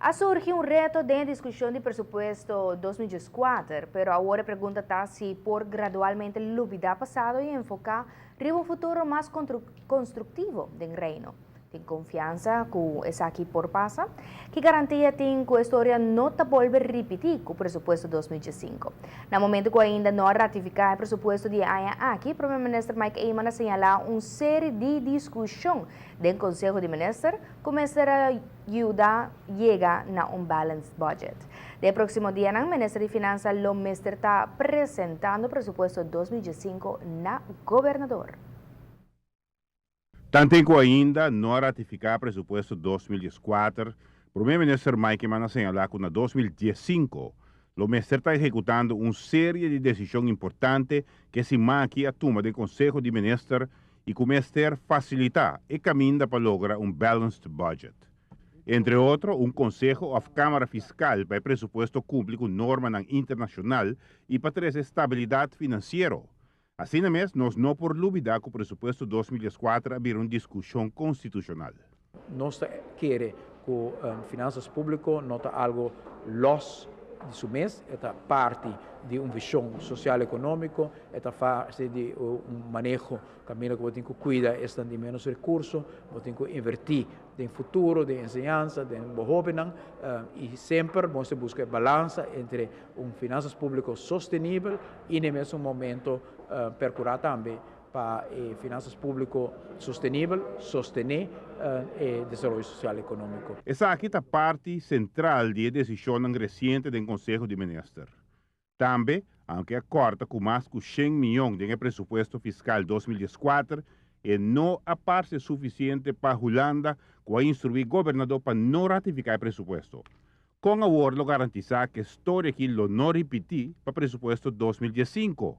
A surgi un reto den discusion di presupuesto 2014, pero awor e pregunta ta si por gradualmente lubida pasado y enfoca riba un futuro mas constructivo den Reino. Tin confiansa cu esaki por pasa? Ki garantia tin cu e historia no ta bolbe ripiti cu presupuesto 2015? Na momento cu ainda no a ratifica e presupuesto di aña aki, Prome Minister Mike Eman a señala un serie di discusion den Conseho di Minister cu mester yuda yega na un balanced budget. Den proximo dianan, Minister di Finansa lo mester ta presentando presupuesto 2015 na Gobernador. Tanto cu ainda no a ratifica presupuesto 2014, Prome Minister Mike Eman a señala cu na 2015 lo mester ta ehecutando un serie di decision importante cu siman aki a tuma den Conseho di Minister y cu mester facilita e caminda pa logra un balanced budget. Entre otro, un conseho of Camara Fiscal pa e presupuesto cumpli cu norma internacional y pa trece estabilidad financiero. Asina mes, nos no por lubida cu e presupuesto 2004 a bira un discusion constitucional. Nos kier cu finanzas publico no ta algo los di su mes, ta parti di un vision social economico, ta parti di un maneho caminda cu tin cu cuida esnan di menos recurso, tin cu inverti den futuro, den enseñansa, den hobennan, y semper nos busca balansa entre un finanzas publico sostenibel y na mesun momento percura tambe pa finanzas publico sostenibel, sostene e desaroyo social economico. Esaki ta parti central di decision reciente di Conseho di Minister. Tambe, aunke a corta cu mas cu 100 miyon di presupuesto fiscal 2004, e no a parce suficiente pa Hulanda cu a instrui gobernador pa no ratifica e presupuesto. Con awor lo garantisa cu e historia aki lo no ripiti pa presupuesto 2015?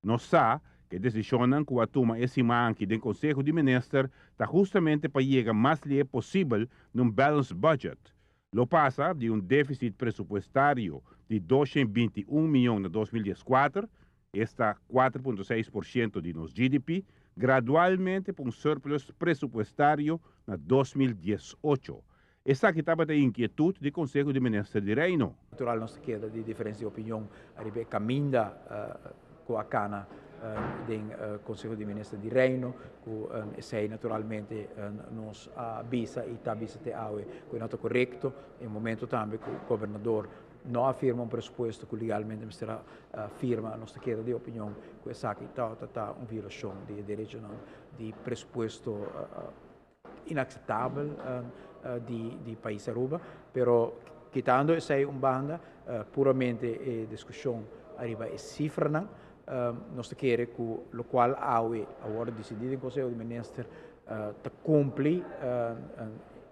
Nos sa cu e decision cu a tuma e siman aki den Conseho di Minister ta hustamente pa yega mas lihe posibel na un balanced budget. Lo pasa di un deficit presupuestario di 221 miyon na 2014, esta 4.6% di nos GDP, gradualmente pa un surplus presupuestario na 2018. Esaki tabata e inkietud di Conseho di Minister di Reino. Natural nos keda di diferencia di opinion ariba caminda cu a cana den Conseho di Minister di Reino, cu esey naturalmente nos a bisa y ta bisa te awe cu no ta corecto. Den momento tambe cu gobernador no a firma un presupuesto cu legalmente mester firma, nos keda di opinion cu esaki ta un violacion di derecho di presupuesto inaceptabel di pais Aruba, pero kitando esey un banda, puramente e discusion ariba e cifranan, nos kier cu locual awe awor dicidi den Conseho di Minister ta cumpli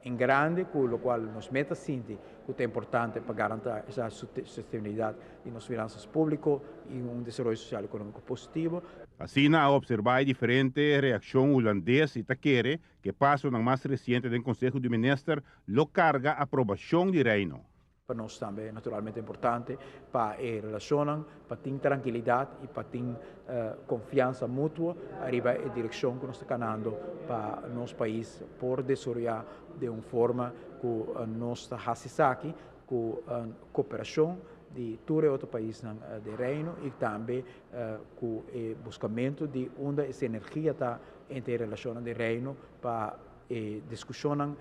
en grande cu locual nos mes ta sinti cu ta importante pa garantisa sostenibilidad di nos finanzas publico y un desaroyo social economico positivo. Asina a observa diferente reaccion hulandes y ta kere cu e paso mas reciente di Conseho di Minister lo carga aprobacion di Reino. Pa nos tambe, naturalmente, importante pa e relacion, pa tin trankilidad y pa tin confiansa mutuo ariba e direccion cu nos ta canando pa nos pais por desaroya di un forma cu nos ta haci cu cooperacion di tur otro paisnan di Reino y tambe cu e buscamento di unda e energia ta entre relacion di Reino pa e discusion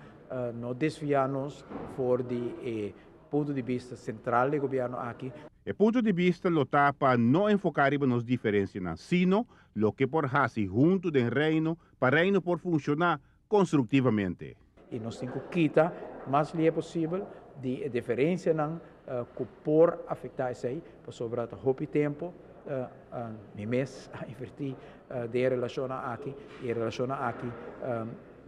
no desvia nos for di e punto di bista central di gobierno aki. E punto di bista lo ta pa no enfoca riba nos diferencianan, sino loke por haci hunto den Reino, pa Reino por funciona constructivamente. Y nos tin cu kita mas lihe posibel di diferencianan cu por afecta esey, pasobra hopi tempo mi mes a inverti den relacion aki y relacion aki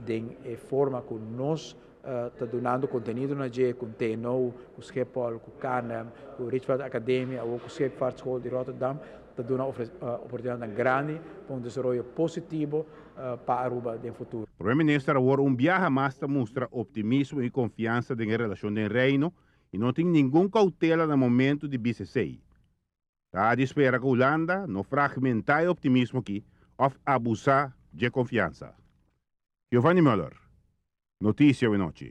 den forma cu nos ta dunando contenido na dje cu TNO, cu Schiphol, cu KNM, cu Rietveld Academie, of cu Scheepvaartschool di Rotterdam, ta duna oportunidad grandi pa un desaroyo positivo pa Aruba den futuro. Prome Minister awor un biaha mas ta mustra optimismo y confiansa den relacion den Reino y no tin ningun cautela na momento di BCC. Ta di spera cu Hulanda no fragmenta e optimismo aki of abusa di confiansa. Giovanni Muller, Noticia Nochi.